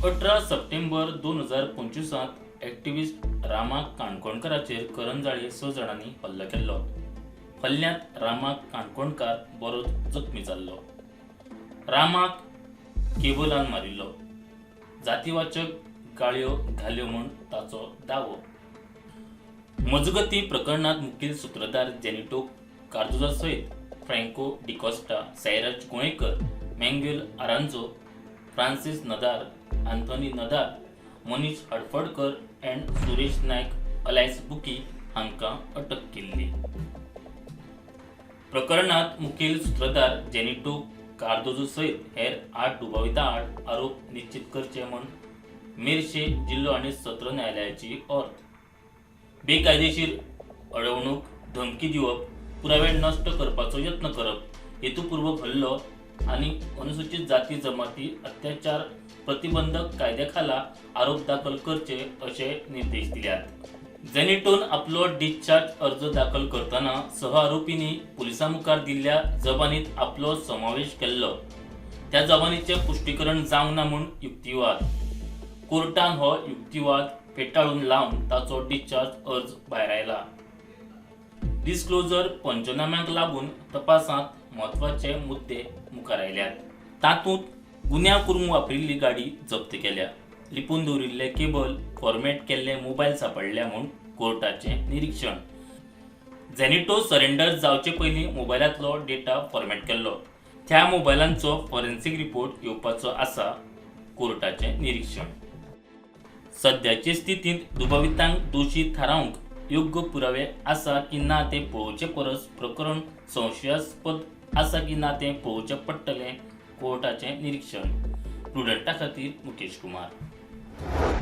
18 सप्टेंबर 2025त activist रामा काणकोणकाराचेर करंजाळे 6 जाणांनी हल्लो केल्लो. हल्ल्यांत रामा काणकोणकार बरोच जखमी जाल्लो. रामाक केबलान मारिल्लो. जातीवाचक गाळयो घाल्यो म्हूण ताचो दावो. मजगती, प्रकरणात मुखेल सुत्रधार जेनिटो कार्दोजा सयत फ्रँको डिकॉस्टा, सायराज गोयेकर, मँग्युएल आरांजो, Francis Nadar, Anthony Nadar, Manish Hadfadkar and Suresh Naik alias Buki हांकां अटक केल्ली. प्रकरणात मुखेल सुत्रधार जेनिटो कार्दोजो सयत हेर 8 दुबावितां आड आरोप निश्चित करचे म्हूण मेरशे जिल्लो आनी सत्र न्यायालयाची ऑर्द. बेकायदेशीर अडवणूक, धमकी दिवप, पुरावे नश्ट करपाचो यत्न करप, हेतुपूर्वक हल्लो आनी अनुसूचित जाती जमाती अत्याचार प्रतिबंधक कायद्या खाला आरोप दाखल करचे अशे निर्देश दिल्यात. जेनिटोन आपलो डिस्चार्ज अर्ज दाखल करतना सह आरोपींनी पुलिसां मुखार दिल्ल्या जबानीत आपलो समावेश केल्लो. त्या जबानीचें पुश्टीकरण जावंक ना म्हूण युक्तिवाद. कोर्टान हो युक्तिवाद फेटाळून लावन ताचो डिस्चार्ज अर्ज भायरायला. डिस्क्लोजर पंचनाम्याक लागून तपासांत म्हत्वाचे मुद्दे मुखार आयल्यात. तातूंत गुन्यांव करूंक वापरिल्ली गाडी जप्त केल्या, लिपून दवरिल्ले केबल, फॉर्मेट केल्ले मोबायल सांपडल्या म्हूण कोर्टाचें निरिक्षण. झेनिटो सरेंडर जावचे पयलीं मोबायलांतलो डेटा फॉर्मेट केल्लो. त्या मोबायलांचो फॉरेन्सीक रिपोर्ट येवपाचो आसा, कोर्टाचें निरिक्षण. सद्याचे स्थितींत दुबावितांक दोशी थारावंक योग्य पुरावे आसा की ना तें पळोवचे परस प्रकरण संशयास्पद आसा की ना तें पळोवचें पडटलें, कोर्टाचें निरिक्षण. प्रुडंटा खातीर मुकेश कुमार.